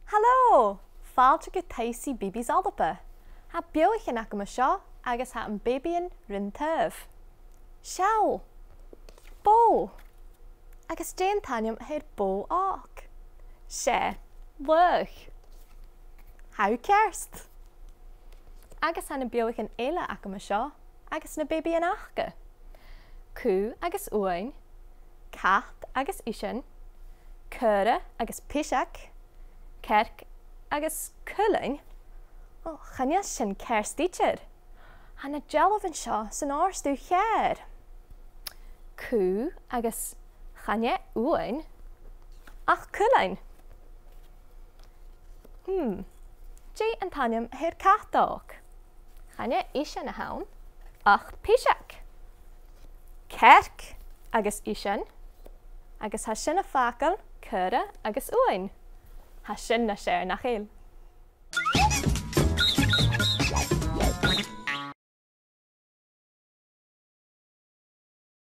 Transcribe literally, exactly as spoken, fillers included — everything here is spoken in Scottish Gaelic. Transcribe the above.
Halò! Fàilte gu Taigh-slighe Bìobàidh Alba. Tha beathaichean agam an seo agus tha am bìobaidhean rin taobh. Seall! Bò! Agus dè an t-ainm a th' air bò òg? 'S e laogh. Tha thu ceart. Agus tha na beathaichean eile agam an seo agus na bìobaidhean aca. Cù agus uain, cat agus isean, caora agus piseag, cearc agus cuilean. Ò, chan eil sin ceart idir. Tha na dealbhan seo san òrdugh cheàrr. Cù agus chan e uain, ach cuilean. Hmm, dè an t-ainm a th' air cat òg? Chan e isean a th' ann, ach piseag. Cearc agus isean, agus tha sin a' fàgail caora agus uain. Tha sin nas fheàrr, nach eil?